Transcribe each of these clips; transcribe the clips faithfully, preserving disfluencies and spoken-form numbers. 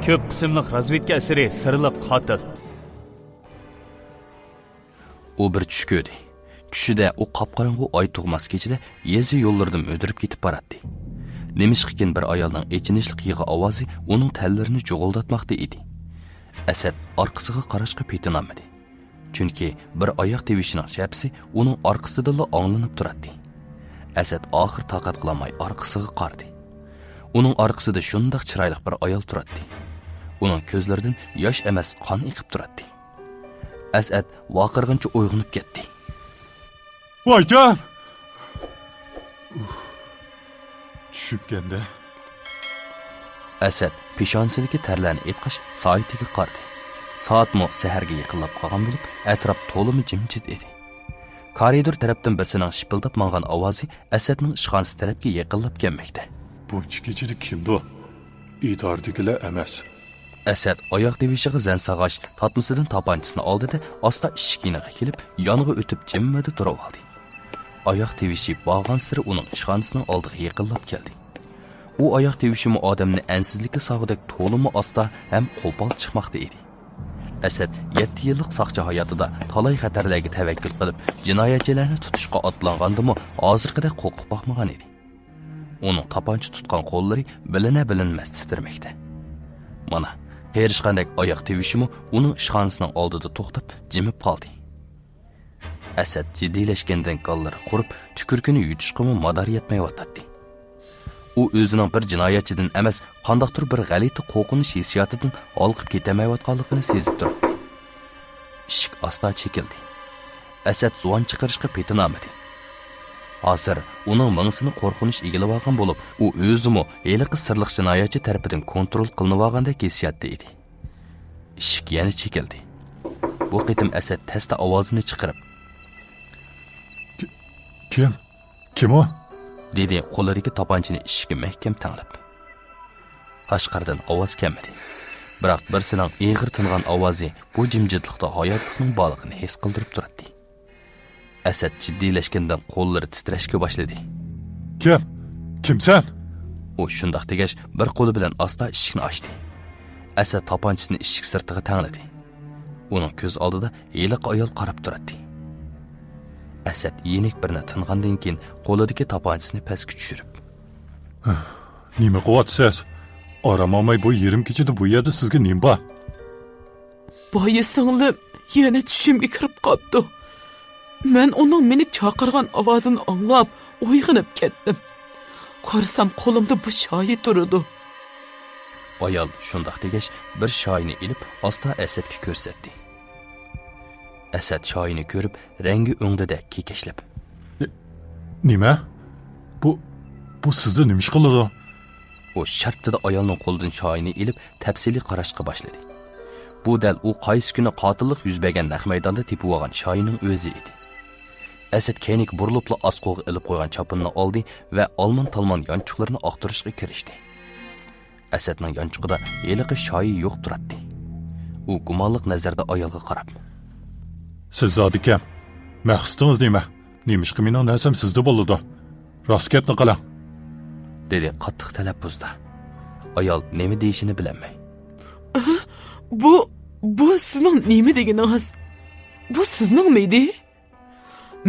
كۆپ قىسىملىق رازۋېدكا ئەسىرى، سىرلىق قاتىل. ئۇ بىر چۈش كۆردى. چۈشىدە ئۇ قاپقاراڭغۇ ئاي تۇغماس كېچىدە يېزا يوللىرىدا مۈدۈرۈپ كېتىپ باراتتى. نېمىشقىكىن بىر ئايالنىڭ ئېچىنىشلىق يىغا ئاۋازى ئۇنىڭ تەنلىرىنى جۇغۇلداتماقتا ئىدى. ئەسەت ئارقىسىغا قاراشقا پېتىنالمىدى. چۈنكى بىر ئاياق تىۋىشىنىڭ شەپىسى ئۇنىڭ ئارقىسىدىنلا ئاڭلىنىپ تۇراتتى. ئەسەت ئاخىر تاقەت قىلالماي ئارقىسىغا قارىدى. ئۇنىڭ ئارقىسىدا شۇنداق چىرايلىق بىر ئايال تۇراتتى. ئۇنىڭ كۆزلىرىدىن ياش ئەمەس، قان ئېقىپ تۇراتتى. ئەسئەت ۋارقىرىغىنىچە ئويغىنىپ كەتتى. ۋايجان! چۈشۈپكەندە. ئەسەت پېشانىسىدىكى تەرلەرنى ئېيتقاچ سائىتىگە قارىدى. سائەتمۇ سەھەرگە يېقىنلاپ قالغان بولۇپ، ئەتراپ تولىمۇ جىمجىت ئىدى. كارىدور تەرەپتىن بىرسىنىڭ شىپىلداپ ماڭغان ئاۋازى ئەسەتنىڭ ئىشخانىسى تەرەپكە يېقىنلاپ كەلمەكتە. بۇنچە كېچىدە كىمدۇ؟ ئىدارىدىكىلەر ئەمەس. ئەسەت ئاياغ تىۋىشىغا زەن سالغاچ، تارتمىسىدىن تاپانچىسىنى ئالدى-دە، ئاستا ئىشىك يېنىغا كېلىپ، يانىغا ئۆتۈپ جىممىدە تۇرۇۋالدى. ئاياغ تىۋىشى بارغانسېرى ئۇنىڭ ئىشخانىسىنىڭ ئالدىغا يېقىنلاپ كەلدى. ئۇ ئاياغ تىۋىشىمۇ ئادەمنى ئەنسىزلىككە سالغۇدەك تولىمۇ ئاستا ھەم قوپال چىقماقتا ئىدى. ئەسەت يەتتە يىللىق ساقچى ھاياتىدا تالاي خەتەرلەرگە تەۋەككۈل قىلىپ، جىنايەتچىلەرنى تۇتۇشقا ئاتلانغاندىمۇ ھازىرقىدەك قورقۇپ باقمىغان ئىدى. ئۇنىڭ تاپانچا تۇتقان قوللىرى بىلىنە-بىلىنمەس تىترىمەكتە. مانا، قېرىشقاندەك ئاياغ تىۋىشىمۇ ئۇنىڭ ئىشخانىسىنىڭ ئالدىدا توختاپ، جىمىپ قالدى. ئەسەت جىددىيلەشكەندىن گاللىرى قۇرۇپ، تۈكۈرۈكىنى يۇتۇشقىمۇ مادار يەتمەيۋاتاتتى. ئۇ ئۆزىنىڭ بىر جىنايەتچىدىن ئەمەس، قانداقتۇر بىر غەلىتە قورقۇنچ ھېسسىياتىدىن ھالقىپ كېتەلمەيۋاتقانلىقىنى سېزىپ تۇراتتى. ئىشىك ئاستا چېكىلدى. ئەسەت زۇۋان چىقىرىشقا پېتىنالمىدى. ھازىر ئۇنىڭ مېڭىسىنى قورقۇنچ ئىگىلىۋالغان بولۇپ، ئۇ ئۆزىمۇ ھېلىقى سىرلىق جىنايەتچى تەرىپىدىن كونترول قىلىنىۋالغاندەك ھېسسىياتتا ئىدى. ئىشىك يەنە چېكىلدى. بۇ قېتىم ئەسەت تەستە ئاۋازىنى چىقىرىپ، «كىم؟ كىم ئۇ؟» دېدى، قولىدىكى تاپانچىنى ئىشىككە مەھكەم تەڭلەپ. تاشقىرىدىن ئاۋاز كەلمىدى. بىراق بىرسىنىڭ ئېغىر تىنغان ئاۋازى بۇ جىمجىتلىقتا ھاياتلىقنىڭ بارلىقىنى ھېس قىلدۇرۇپ تۇراتتى. ئەسەت جىددىيلەشكەندىن قوللىرى تىترەشكە باشلىدى. «كىم؟ كىمسەن؟» ئۇ شۇنداق دېگەچ، بىر قولى بىلەن ئاستا ئىشىكنى ئاچتى. ئەسەت تاپانچىسىنى ئىشىك سىرتىغا تەڭلىدى. ئۇنىڭ كۆز ئالدىدا ھېلىقى ئايال قاراپ تۇراتتى. ئەسەت يېنىك بىرنى تىنغاندىن كېيىن، قولىدىكى تاپانچىسىنى پەسكە چۈشۈرۈپ، «نېمە قىلىۋاتىسىز؟ ئارام ئالماي بۇ يېرىم كېچىدە بۇ يەردە سىزگە نېمە بار؟» بايا سىڭلىم يەنە چۈشۈمگە كىرىپ قاپتۇ. مەن ئۇنىڭ مېنى چاقىرغان ئاۋازىنى ئاڭلاپ ئويغىنىپ كەتتىم. قارىسام، قولۇمدا بۇ شايى تۇرىدۇ. ئايال شۇنداق دېگەچ، بىر شايىنى ئېلىپ، ئاستا ئەسەتكە كۆرسەتتى. ئەسەت شايىنى كۆرۈپ، رەڭگى ئۆڭدىدە كېكەچلەپ، «نېمە؟ بۇ، بۇ سىزدە نېمە ئىش قىلىدۇ؟» ئۇ شارتتىدە ئايالنىڭ قولىدىن شايىنى ئېلىپ، تەپسىلىي قاراشقا باشلىدى. بۇ دەل ئۇ قايسى كۈنى قاتىللىق يۈز بەرگەن نەق مەيداندا تېپىۋالغان شايىنىڭ ئۆزى ئىدى. ئەسەت كەينىگە بۇرۇلۇپلا ئاسقوغا ئېلىپ قويغان چاپىنىنى ئالدى ۋە ئالمان-تالمان يانچۇقلىرىنى ئاختۇرۇشقا كىرىشتى. ئەسەتنىڭ يانچۇقىدا ھېلىقى شايى يوق تۇراتتى. ئۇ گۇمانلىق نەزەردە ئايالغا قاراپ، «سىز زادى كىم؟ مەقسىتىڭىز نېمە؟ نېمىشقا مېنىڭ نەرسەم سىزدە بولىدۇ؟ راست گەپنى قىلىڭ!» دېدى قاتتىق تەلەپپۇزدا. ئايال نېمە دېيىشىنى بىلەلمەي، «ئە، بۇ، بۇ سىزنىڭ نېمە دېگىنىڭىز؟ بۇ سىزنىڭمىدى؟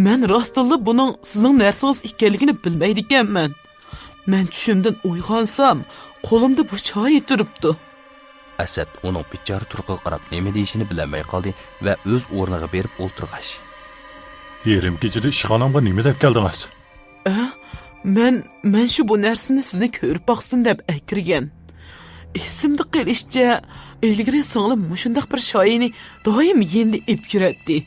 مەن راستتىنلا بۇنىڭ سىزنىڭ نەرسىڭىز ئىكەنلىكىنى بىلمەيدىكەنمەن. مەن چۈشۈمدىن ئويغانسام، قولۇمدا بۇ شايى تۇرۇپتۇ.» ئەسەت ئۇنىڭ بىچارە تۇرقىغا قاراپ نېمە دېيىشىنى بىلەلمەي قالدى ۋە ئۆز ئورنىغا بېرىپ ئولتۇرغاچ، «يېرىم كېچىدە ئىشخانامغا نېمە دەپ كەلدىڭىز؟» «ئە، مەن، مەن شۇ بۇ نەرسىنى سىزنى كۆرۈپ باقسۇن دەپ ئەكىرگەن. ئېسىمدە قېلىشىچە، ئىلگىرى سىڭلىم مۇشۇنداق بىر شايىنى دائىم يېنىدا ئېلىپ يۈرەتتى.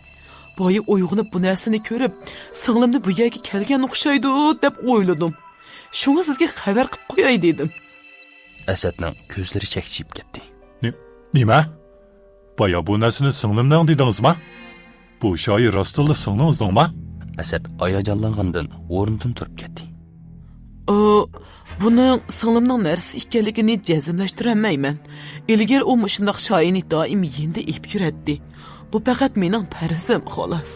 بايا ئويغىنىپ بۇ نەرسىنى كۆرۈپ، سىڭلىمنى بۇ يەرگە كەلگەن ئوخشايدۇ دەپ ئويلىدىم. شۇڭا سىزگە خەۋەر قىلىپ قوياي دېدىم.» ئەسەتنىڭ كۆزلىرى چەكچىيىپ كەتتى. «نې-، نېمە؟ بايا بۇ نەرسىنى سىڭلىمنىڭ دېدىڭىزما؟ بۇ شايى راستتىنلا سىڭلىڭىزنىڭما؟» ئەسەت ھاياجانلانغاندىن ئورنىدىن تۇرۇپ كەتتى. ئۇ، بۇنىڭ سىڭلىمنىڭ نەرسىسى ئىكەنلىكىنى جەزملەشتۈرەلمەيمەن. ئىلگىرى ئۇ مۇشۇنداق شايىنى دائىم يېنىدا ئېلىپ يۈرەتتى. بۇ پەقەت مېنىڭ پەرىزىم، خالاس.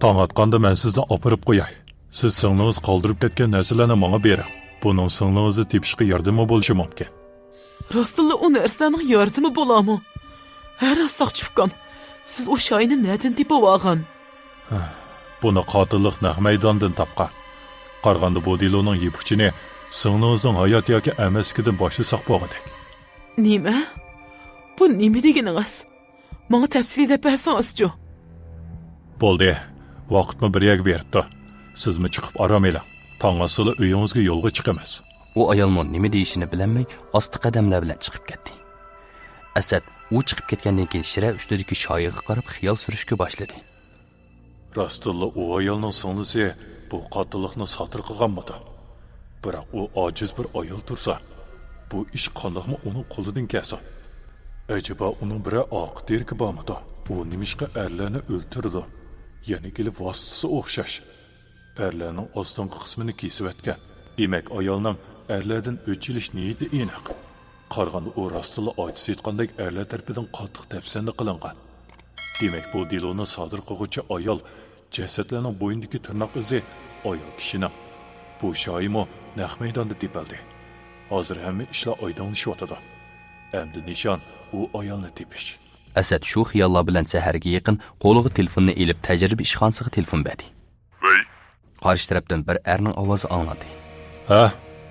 تاڭ ئاتقاندا مەن سىزنى ئاپىرىپ قوياي. سىز سىڭلىڭىز قالدۇرۇپ كەتكەن نەرسىلەرنى ماڭا بېرىڭ. بۇنىڭ سىڭلىڭىزنى تېپىشقا ياردىمى بولۇشى مۇمكىن. راستتىنلا ئۇ نەرسىلەرنىڭ ياردىمى بولامۇ؟ ھە راست ساقچى ئۇكام، سىز ئۇ شايىنى نەدىن تېپىۋالغان؟ بۇنى قاتىللىق نەق مەيدانىدىن تاپقان. قارىغاندا بۇ دېلونىڭ يىپ ئۇچىنى سىڭلىڭىزنىڭ ھايات ياكى ئەمەسلىكىدىن باشلىساق بولغۇدەك. نېمە؟ بۇ نېمە دېگىنىڭىز؟ ماڭا تەپسىلىي دەپ بەرسىڭىزچۇ؟ بولدى، ۋاقىتمۇ بىر يەرگە بېرىپتۇ. سىزمۇ چىقىپ ئارام ئېلىڭ. تاڭ ئاتسىلا ئۆيىڭىزگە يولغا چىقىمىز. ئۇ ئايالمۇ نېمە دېيىشىنى بىلەلمەي، ئاستا قەدەملەر بىلەن چىقىپ كەتتى. ئەسەت ئۇ چىقىپ كەتكەندىن كېيىن شىرە ئۈستىدىكى شايىغا قاراپ خىيال سۈرۈشكە باشلىدى. راستتىنلا ئۇ ئايالنىڭ سىڭلىسى بۇ قاتىللىقنى سادىر قىلغانمىدۇ؟ بىراق ئۇ ئاجىز بىر ئايال تۇرسا، بۇ ئىش قانداقمۇ ئۇنىڭ قولىدىن كەلسۇن؟ ئەجەبا ئۇنىڭ بىرەر ئاقا تېرىكى بارمىدۇ؟ ئۇ نېمىشقا ئەرلەرنى ئۆلتۈرىدۇ؟ يەنە كېلىپ ۋاسىتىسى ئوخشاش. ئەرلەرنىڭ ئاستىنقى قىسمىنى كېسىۋەتكەن. دېمەك، ئايالنىڭ ئەرلەردىن ئۆچ ئېلىش نىيىتى ئېنىق. قارىغاندا، ئۇ راستتىنلا ئاچا سېيىتقاندەك ئەرلەر تەرىپىدىن قاتتىق دەپسەندە قىلىنغان. دېمەك، بۇ دېلونى سادىر قىلغۇچى ئايال جەسەتلەرنىڭ بوينىدىكى تىرناق ئىزى ئايال كىشىنىڭ. بۇ شايىمۇ نەق مەيداندا تېپىلدى. ھازىر ھەممە ئىشلار ئايدىڭلىشىۋاتىدۇ. ئەمدى نىشان ئۇ ئايالنى تېپىش. ئەسەت شۇ خىياللار بىلەن سەھەرگە يېقىن قولىغا تېلېفوننى ئېلىپ، تەجرىبە ئىشخانىسىغا تېلېفون بەردى. ۋەي. قارشى تەرەپتىن بىر ئەرنىڭ ئاۋازى ئاڭلاندى. ھە،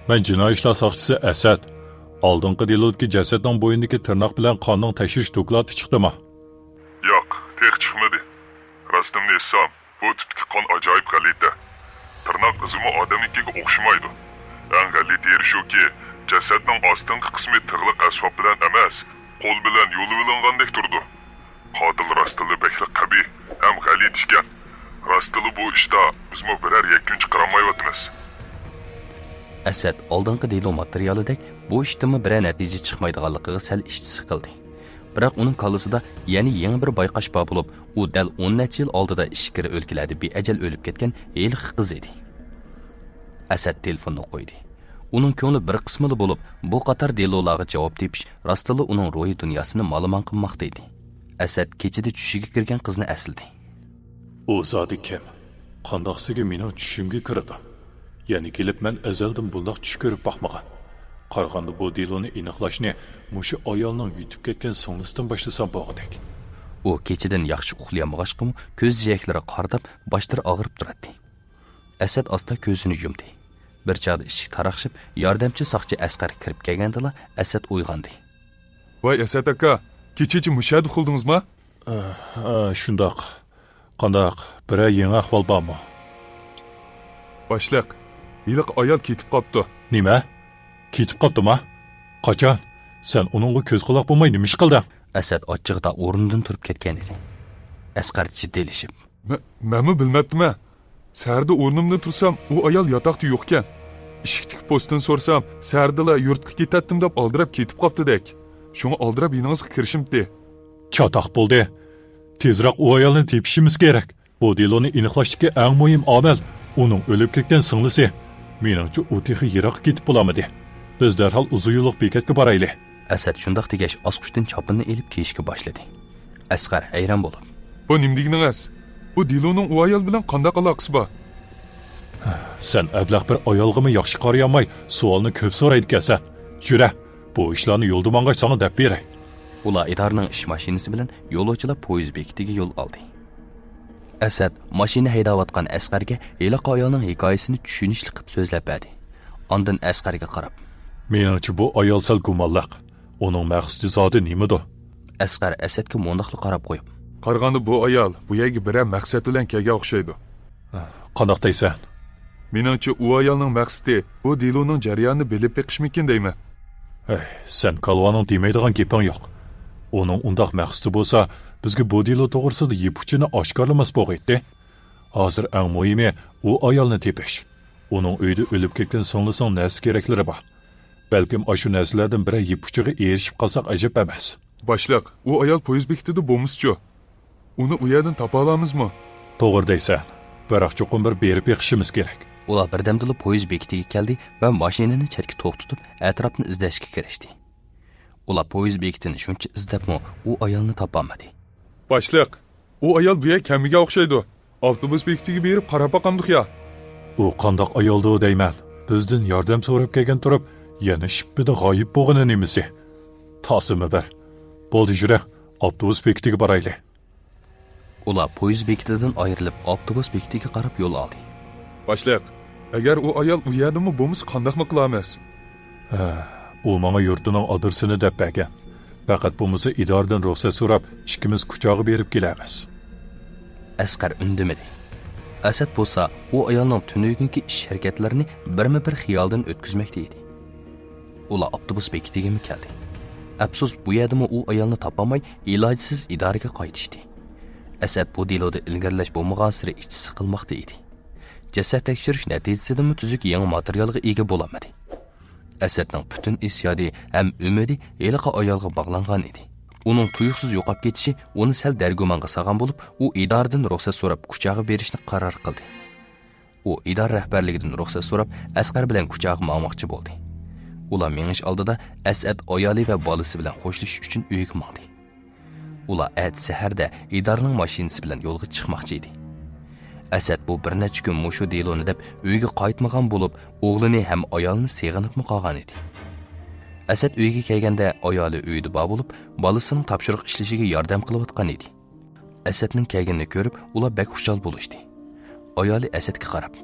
مەن جىنايى ئىشلار ساقچىسى ئەسەت. ئالدىنقى دېلودىكى جەسەتنىڭ بوينىدىكى تىرناق بىلەن قاننىڭ تەكشۈرۈش دوكلاتى چىقتىمۇ؟ ياق، تېخى چىقمىدى. راستىمنى ئېيتسام، بۇ تىپتىكى قان ئاجايىپ غەلىتە. تىرناق ئىزىمۇ ئادەمنىڭكىگە ئوخشىمايدۇ. ئەڭ غەلىتە يېرى شۇكى، جەسەتنىڭ ئاستىنقى قىسمى تىغلىق ئەسۋاب بىلەن ئەمەس، قول بىلەن يۇلۇۋېلىنغاندەك تۇرىدۇ. قاتىل راستتىنلا بەكلا قەبىھ ھەم غەلىتە ئىكەن. راستتىنلا بۇ ئىشتا بىزمۇ بىرەر يەكۈن چىقىرالمايۋاتىمىز. ئەسەت ئالدىنقى دېلو ماتېرىيالىدەك بۇ ئىشتىنمۇ بىرەر نەتىجە چىقمايدىغانلىقىغا سەل ئىچى سىقىلدى. بىراق ئۇنىڭ كاللىسىدا يەنە يېڭى بىر بايقاش بار بولۇپ، ئۇ دەل ئون نەچچە يىل ئالدىدا ئىچكىرى ئۆلكىلەردە بىئەجەل ئۆلۈپ كەتكەن ھېلىقى قىز ئىدى. ئەسەت تېلېفوننى قويدى. ئۇنىڭ كۆڭلى بىر قىسمىلا بولۇپ، بۇ قاتار دېلولارغا جاۋاب تېپىش راستتىنلا ئۇنىڭ روھىي دۇنياسىنى مالىمان قىلماقتا ئىدى. ئەسەت كېچىدە چۈشىگە كىرگەن قىزنى ئەسلىدى. ئۇ زادى كىم؟ قانداقسىگە مېنىڭ چۈشۈمگە كىرىدۇ؟ يەنە كېلىپ مەن ئەزەلدىن بۇنداق چۈش كۆرۈپ باقمىغان. قارىغاندا بۇ دېلونى ئېنىقلاشنى مۇشۇ ئايالنىڭ يۆتۈپ كەتكەن سىڭلىسىدىن باشلىسام بولغۇدەك. ئۇ كېچىدىن ياخشى ئۇخلىيالمىغاچقىمۇ كۆز جىيەكلىرى قارىداپ، باشلىرى ئاغرىپ تۇراتتى. ئەسەت ئاستا كۆزىنى يۇمدى. بىر چاغدا ئىشىك تاراقشىپ، ياردەمچى ساقچى ئەسقەر كىرىپ كەلگەندىلا ئەسەت ئويغاندى. ۋاي ئەسەت ئاكا، كېچىچە مۇشۇ يەردە ئۇخلىدىڭىزما؟ ئە، ئە، شۇنداق. قانداق، بىرەر يېڭى ئەھۋال بارمۇ؟ باشلىق، ھېلىقى ئايال كېتىپ قاپتۇ. نېمە؟ كېتىپ قاپتۇما؟ قاچان؟ سەن ئۇنىڭغا كۆز قۇلاق بولماي نېمە ئىش قىلدىڭ؟ ئەسەت ئاچچىقىدا ئورنىدىن تۇرۇپ كەتكەن ئىدى. ئەسقەر جىددىيلىشىپ. مە-، مەنمۇ بىلمەپتىمەن. سەھەردە ئورنۇمدىن تۇرسام، ئۇ ئايال ياتاقتا يوقكەن. ئىشىكتىكى پوستىنى سورىسام، سەھەردىلا يۇرتقا كېتەتتىم دەپ ئالدىراپ كېتىپ قاپتىدەك. شۇڭا ئالدىراپ يېنىڭىزغا كىرىشىمتى. چاتاق بولدى. تېزراق ئۇ ئايالنى تېپىشىمىز كېرەك. بۇ دېلونى ئېنىقلاشتىكى ئەڭ مۇھىم ئامىل ئۇنىڭ ئۆلۈپ كەتكەن سىڭلىسى. مېنىڭچە، ئۇ تېخى يىراققا كېتىپ بولالمىدى. بىز دەرھال ئۇزۇن يوللۇق بېكەتكە بارايلى. ئەسەت شۇنداق دېگەچ، ئاسقۇچتىن چاپىنىنى ئېلىپ كىيىشكە باشلىدى. ئەسقەر ھەيران بولۇپ. بۇ نېمە دېگىنىڭىز؟ بۇ دېلونىڭ ئۇ ئايال بىلەن قانداق ئالاقىسى بار؟ سەن ئەبلەخ بىر ئايالغىمۇ ياخشى قارىيالماي، سوئالنى كۆپ سورايدىكەنسەن. يۈرە، بۇ ئىشلارنى يولدا ماڭغاچ ساڭا دەپ بېرەي. ئۇلار ئىدارىنىڭ ئىش ماشىنىسى بىلەن يولۇچىلار پويىز بېكىتىگە يول ئالدى. ئەسەت ماشىنا ھەيدەۋاتقان ئەسقەرگە ھېلىقى ئايالنىڭ ھېكايىسىنى چۈشىنىشلىك قىلىپ سۆزلەپ بەردى. ئاندىن ئەسقەرگە قاراپ. مېنىڭچە، بۇ ئايال سەل گۇمانلىق. ئۇنىڭ مەقسىتى زادى نېمىدۇ؟ ئەسقەر ئەسەتكە مۇنداقلا قاراپ قويۇپ. قارىغاندا بۇ ئايال بۇ يەرگە بىرەر مەقسەت بىلەن كەلگەن ئوخشايدۇ. قانداق دەيسەن؟ مېنىڭچە، ئۇ ئايالنىڭ مەقسىتى بۇ دېلونىڭ جەريانىنى بىلىپ بېقىشمىكىن دەيمەن. ھەي، سەن كالۋانىڭ دېمەيدىغان گېپىڭ يوق. ئۇنىڭ ئۇنداق مەقسىتى بولسا، بىزگە بۇ دېلو توغرىسىدا يىپ ئۇچىنى ئاشكارىلىماس بولغىيتتى. ھازىر ئەڭ مۇھىمى ئۇ ئايالنى تېپىش. ئۇنىڭ ئۆيىدە ئۆلۈپ كەتكەن سىڭلىسىنىڭ نەرسە كېرەكلىرى بار. بەلكىم ئاشۇ نەرسىلەردىن بىرەر يىپ ئۇچىغا ئېرىشىپ قالساق ئەجەب ئەمەس. باشلىق، ئۇ ئايال پويىز بېكىتىدە بولمىسىچۇ؟ ئۇنى ئۇ يەردىن تاپالامىزمۇ؟ توغرا دەيسەن. بىراق چوقۇم بىر بېرىپ بېقىشىمىز كېرەك. ئۇلار بىردەمدىلا پويىز بېكىتىگە كەلدى ۋە ماشىنىنى چەتكە توختىتىپ، ئەتراپنى ئىزدەشكە كىرىشتى. ئۇلار پويىز بېكىتىنى شۇنچە ئىزدەپمۇ ئۇ ئايالنى تاپالمىدى. باشلىق، ئۇ ئايال بۇ يەرگە كەلمىگەن ئوخشايدۇ. ئاپتوبۇس بېكىتىگە بېرىپ قاراپ باقامدۇق يا؟ ئۇ قانداق ئايالدۇ دەيمەن. بىزدىن ياردەم سوراپ كەلگەن تۇرۇپ، يەنە شىپپىدە غايىب بولغىنى نېمىسى؟ تاسىمۇ بىر. بولدى، يۈرە، ئاپتوبۇس بېكىتىگە بارايلى. ئۇلار پويىز بېكىتىدىن ئايرىلىپ، ئاپتوبۇس بېكىتىگە قاراپ يول ئالدى. باشلىق، ئەگەر ئۇ ئايال ئۇ يەردىمۇ بولمىسا، قانداقمۇ قىلارمىز؟ ھە، ئۇ ماڭا يۇرتىنىڭ ئادرېسىنى دەپ بەرگەن. پەقەت بولمىسا ئىدارىدىن رۇخسەت سوراپ، ئىككىمىز كۇچاغا بېرىپ كېلەرمىز. ئەسقەر ئۈندىمىدى. ئەسەت بولسا ئۇ ئايالنىڭ تۈنۈگۈنكى ئىش-ھەرىكەتلىرىنى بىرمۇ-بىر خىيالىدىن ئۆتكۈزمەكتە ئىدى. ئۇلار ئاپتوبۇس بېكىتىگىمۇ كەلدى. ئەپسۇس، بۇ يەردىمۇ ئۇ ئايالنى تاپالماي، ئىلاجسىز ئىدارىگە قايتىشتى. ئەسەت بۇ دېلودا ئىلگىرىلەش بولمىغانسېرى ئىچى سىقىلماقتا ئىدى. جەسەت تەكشۈرۈش نەتىجىسىدىمۇ تۈزۈك يېڭى ماتېرىيالغا ئىگە بولالمىدى. ئەسەتنىڭ پۈتۈن ھېسسىياتى ھەم ئۈمىدى ھېلىقى ئايالغا باغلانغان ئىدى. ئۇنىڭ تۇيۇقسىز يوقاپ كېتىشى ئۇنى سەل دەرگۇمانغا سالغان بولۇپ، ئۇ ئىدارىدىن رۇخسەت سوراپ، كۇچاغا بېرىشنى قارار قىلدى. ئۇ ئىدارە رەھبەرلىكىدىن رۇخسەت سوراپ، ئەسقەر بىلەن كۇچاغا ماڭماقچى بولدى. ئۇلار مېڭىش ئالدىدا ئەسئەت ئايالى ۋە بالىسى بىلەن خوشلىشىش ئۈچۈن ئۆيىگە ماڭدى. ئۇلار ئەتە سەھەردە ئىدارىنىڭ ماشىنىسى بىلەن يولغا چىقماقچى ئىدى. ئەسەت بۇ بىر نەچچە كۈن مۇشۇ دېلونى دەپ ئۆيىگە قايتمىغان بولۇپ، ئوغلىنى ھەم ئايالىنى سېغىنىپمۇ قالغان ئىدى. ئەسەت ئۆيگە كەلگەندە ئايالى ئۆيدە بار بولۇپ، بالىسىنىڭ تاپشۇرۇق ئىشلىشىگە ياردەم قىلىۋاتقان ئىدى. ئەسەتنىڭ كەلگىنىنى كۆرۈپ، ئۇلار بەك خۇشال بولۇشتى. ئايالى ئەسەتكە قاراپ،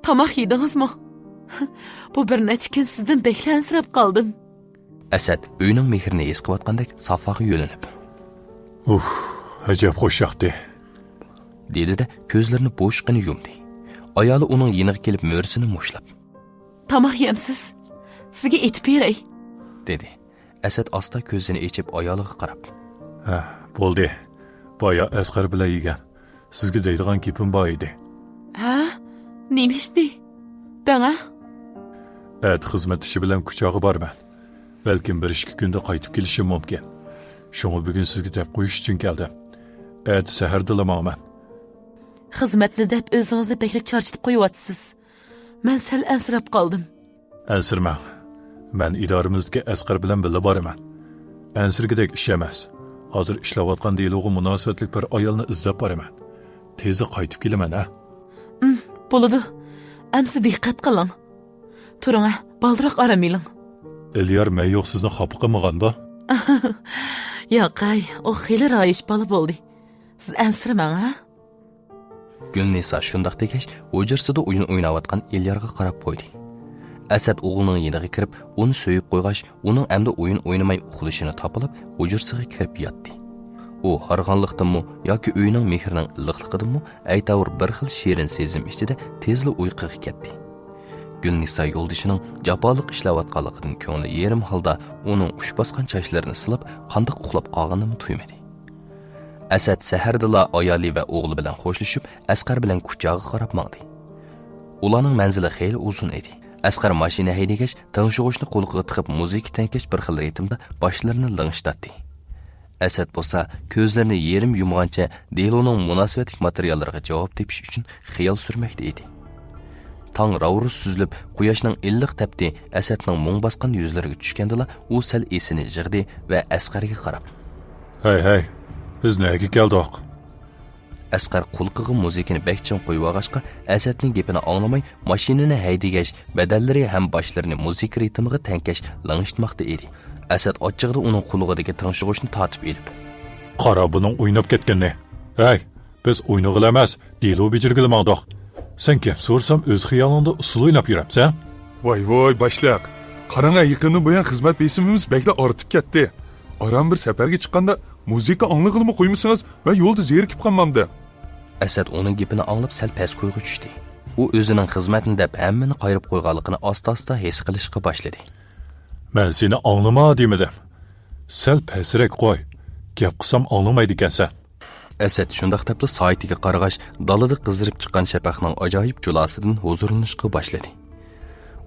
تاماق يېدىڭىزمۇ؟ بۇ بىر نەچچە كۈن سىزدىن بەكلا ئەنسىرەپ قالدىم. ئەسەت ئۆينىڭ مېھرىنى ھېس قىلىۋاتقاندەك سافاغا يۆلىنىپ، ئۇھ، ئەجەب خۇش ياقتى، دېدى-دە، كۆزلىرىنى بوشقىنە يۇمدى. ئايالى ئۇنىڭ يېنىغا كېلىپ، مۈرىسىنى مۇشتلاپ، تاماق يەمسىز؟ سىزگە ئېتىپ بېرەي، دېدى. ئەسەت ئاستا كۆزىنى ئېچىپ، ئايالىغا قاراپ، ھە، بولدى. بايا ئەسقەر بىلەن يېگەن. سىزگە دەيدىغان گېپىم بار ئىدى. ھە؟ نېمە ئىشتى؟ دەڭە. ئەتە خىزمەت ئىشى بىلەن كۇچاغا بارىمەن. بەلكىم بىر ئىككى كۈندە قايتىپ كېلىشىم مۇمكىن. شۇڭا بۈگۈن سىزگە دەپ قويۇش ئۈچۈن كەلدىم. ئەتە سەھەردىلا ماڭىمەن. خىزمەتنى دەپ ئۆزىڭىزنى بەكلا چارچىتىپ قويۇۋاتىسىز. مەن سەل ئەنسىرەپ قالدىم. ئەنسىرىمەڭ. مەن ئىدارىمىزدىكى ئەسقەر بىلەن بىللە بارىمەن. ئەنسىرىگۈدەك ئىش ئەمەس. ھازىر ئىشلەۋاتقان دېلوغا مۇناسىۋەتلىك بىر ئايالنى ئىزدەپ بارىمەن. تېزلا قايتىپ كېلىمەن، ھە؟ ئىم، بولىدۇ. ئەمسە دىققەت قىلىڭ. تۇرۇڭ، ھە، بالدۇرراق ئارام ئېلىڭ. ئېليار مەن يوق سىزنى خاپا قىلمىغاندۇ؟ ياقەي، ئۇ خېلى رايىش بالا بولدى. سىز ئەنسىرىمەڭ، ھە؟ گۈلنىسا شۇنداق دېگەچ، ھۇجرىسىدا ئويۇن ئويناۋاتقان ئېليارغا قاراپ قويدى. ئەسەت ئوغلىنىڭ يېنىغا كىرىپ، ئۇنى سۆيۈپ قويغاچ، ئۇنىڭ ئەمدى ئويۇن ئوينىماي ئۇخلىشىنى تاپىلاپ، ھۇجرىسىغا كىرىپ ياتتى. ئۇ ھارغانلىقتىنمۇ ياكى ئۆينىڭ مېھرىنىڭ ئىللىقلىقىدىنمۇ ئەيتاۋۇر بىر خىل شېرىن سېزىم ئىچىدە تېزلا ئۇيقۇغا كەتتى. گۈلنىسا يولدىشىنىڭ جاپالىق ئىشلەۋاتقانلىقىدىن كۆڭلى يېرىم ھالدا ئۇنىڭ ئۇچ باسقان چاچلىرىنى سىلاپ، قانداق ئۇخلاپ قالغىنىنىمۇ تۇيمىدى. ئەسەت سەھەردىلا ئايالى ۋە ئوغلى بىلەن خوشلىشىپ، ئەسقەر بىلەن كۇچاغا قاراپ ماڭدى. ئۇلارنىڭ مەنزىلى خېلى ئۇزۇن ئىدى. ئەسقەر ماشىنا ھەيدىگەچ، تىڭشىغۇچنى قۇلىقىغا تىقىپ، مۇزىكا تەڭكەش بىر خىل رىتىمدا باشلىرىنى لىڭشىتاتتى. ئەسەت بولسا كۆزلىرىنى يېرىم يۇمغانچە دېلونىڭ مۇناسىۋەتلىك ماتېرىياللىرىغا جاۋاب تېپىش ئۈچۈن خىيال سۈرمەكتە ئىدى. تاڭ راۋۇرۇس سۈزۈلۈپ، قۇياشنىڭ ئىللىق تەپتى ئەسەتنىڭ مۇڭ باسقان يۈزلىرىگە چۈشكەندىلا، ئۇ سەل ئېسىنى يىغدى ۋە ئەسقەرگە قاراپ، ھەي، ھەي، بىز نەگە كەلدۇق؟ ئەسقەر قۇلىقىغا مۇزىكىنى بەك چىڭ قويۇۋالغاچقا، ئەسەتنىڭ گېپىنى ئاڭلىماي، ماشىنىنى ھەيدىگەچ، بەدەنلىرى ھەم باشلىرىنى مۇزىكا رىتىمىغا تەڭكەش لىڭشىتماقتا ئىدى. ئەسەت ئاچچىقىدا ئۇنىڭ قۇلىقىدىكى تىڭشىغۇچنى تارتىپ ئېلىپ، قارا، بۇنىڭ ئويناپ كەتكىنىنى. ھەي، بىز ئوينىغىلى ئەمەس، دېلو بېجىرگىلى ماڭدۇق. سەن گەپ سورىسام، ئۆز خىيالىڭدا ئۇسسۇل ئويناپ يۈرەمسەن؟ ۋاي، ۋاي، باشلىق. قاراڭ، يېقىندىن بۇيان خىزمەت بېسىمىمىز بەكلا ئارتىپ كەتتى. ئاران بىر سەپەرگە چىققاندا مۇزىكا ئاڭلىغىلىمۇ قويمىسىڭىز، مەن يولدا زېرىكىپ قالمامدىم. ئەسەت ئۇنىڭ گېپىنى ئاڭلاپ سەل پەس كويغا چۈشتى. ئۇ ئۆزىنىڭ خىزمەتنى دەپ ھەممىنى قايرىپ قويغانلىقىنى ئاستا-ئاستا ھېس قىلىشقا باشلىدى. مەن سېنى ئاڭلىما دېمىدىم. سەل پەسرەك قوي. گەپ قىلسام ئاڭلىمايدىكەنسەن. ئەسەت شۇنداق دەپلا سائىتىگە قارىغاچ، دالىدا قىزىرىپ چىققان شەپەقنىڭ ئاجايىپ جۇلاسىدىن ھۇزۇرلىنىشقا باشلىدى.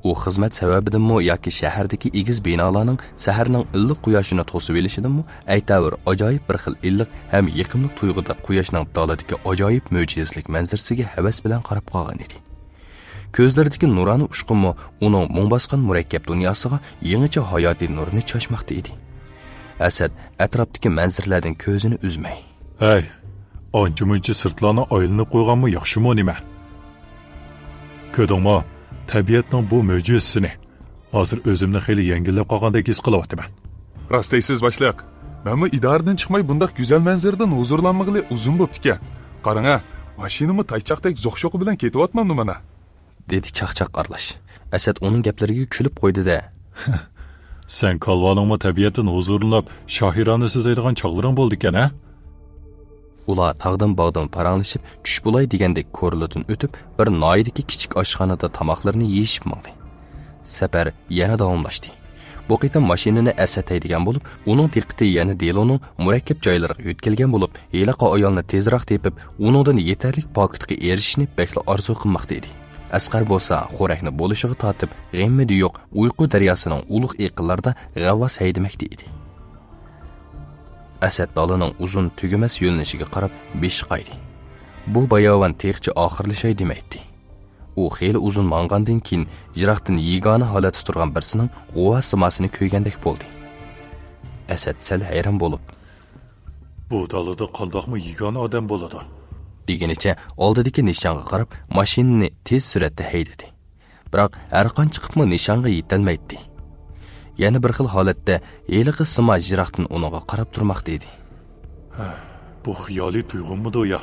ئۇ خىزمەت سەۋەبىدىنمۇ ياكى شەھەردىكى ئېگىز بىنالارنىڭ سەھەرنىڭ ئىللىق قۇياشىنى توسۇۋېلىشىدىنمۇ ئەيتاۋۇر ئاجايىپ بىر خىل ئىللىق ھەم يېقىملىق تۇيغۇدا قۇياشنىڭ دالىدىكى ئاجايىپ مۆجىزىلىك مەنزىرىسىگە ھەۋەس بىلەن قاراپ قالغان ئىدى. كۆزلىرىدىكى نۇرانە ئۇچقۇنمۇ ئۇنىڭ مۇڭ باسقان مۇرەككەپ دۇنياسىغا يېڭىچە ھاياتىي نۇرىنى چاچماقتا ئىدى. ئەسەت ئەتراپتىكى مەنزىرىلەردىن كۆزىنى ئۈزمەي، ھەي، ئانچە-مۇنچە سىرتلارنى ئايلىنىپ قويغانمۇ ياخشىمۇ نېمە؟ كۆردۈڭمۇ، تەبىئەتنىڭ بۇ مۆجىزىسىنى؟ ھازىر ئۆزۈمنى خېلى يەڭگىللەپ قالغاندەك ھېس قىلىۋاتىمەن. راست دەيسىز، باشلىق. مەنمۇ ئىدارىدىن چىقماي بۇنداق گۈزەل مەنزىرىدىن ھۇزۇرلانمىغىلى ئۇزۇن بوپتىكەن. قاراڭ ھە، ماشىنىمۇ تايچاقتەك زوق-شوقى بىلەن كېتىۋاتمامدۇ مانا؟ دېدى چاقچاق ئارىلاش. ئەسەت ئۇنىڭ گەپلىرىگە كۈلۈپ قويدى-دە. سەن كالۋانىڭمۇ تەبىئەتتىن ھۇزۇرلىنىپ، شاھىرانە سۆزلەيدىغان چاغلىرىڭ بولىدىكەن ھە؟ ئۇلار تاغدىن باغدىن پاراڭلىشىپ، چۈش بولاي دېگەندەك كورلىدىن ئۆتۈپ، بىر ناھىيەدىكى كىچىك ئاشخانىدا تاماقلىرىنى يېيىشىپ ماڭدى. سەپەر يەنە داۋاملاشتى. بۇ قېتىم ماشىنىنى ئەسەت ھەيدىگەن بولۇپ، ئۇنىڭ دىققىتى يەنە دېلونىڭ مۇرەككەپ جايلىرىغا يۆتكەلگەن بولۇپ، ھېلىقى ئايالنى تېزراق تېپىپ، ئۇنىڭدىن يېتەرلىك پاكىتقا ئېرىشىشنى بەكلا ئارزۇ قىلماقتا ئىدى. ئەسقەر بولسا خورەكنى بولۇشىغا تارتىپ، غەممىدە يوق ئۇيقۇ دەرياسىنىڭ ئۇلۇغ ئېقىنلىرىدا غەۋۋاس ھەيدىمەكتە ئىدى. ئەسەت دالىنىڭ ئۇزۇن تۈگىمەس يۆنىلىشىگە قاراپ بېشى قايدى. بۇ باياۋان تېخىچە ئاخىرلىشاي دېمەيتتى. ئۇ خېلى ئۇزۇن ماڭغاندىن كېيىن يىراقتىن يېگانە ھالەتتە تۇرغان بىرسىنىڭ غۇۋا سىماسىنى كۆرگەندەك بولدى. ئەسەت سەل ھەيران بولۇپ، بۇ دالىدا قانداقمۇ يېگانە ئادەم بولىدۇ؟ دېگىنىچە ئالدىدىكى نىشانغا قاراپ ماشىنىنى تېز سۈرئەتتە ھەيدىدى. بىراق ھەرقانچە قىپمۇ نىشانغا يېتەلمەيتتى. يەنە بىر خىل ھالەتتە ھېلىقى سىما يىراقتىن ئۇنىڭغا قاراپ تۇرماقتا ئىدى. بۇ خىيالىي تۇيغۇممىدۇ يا؟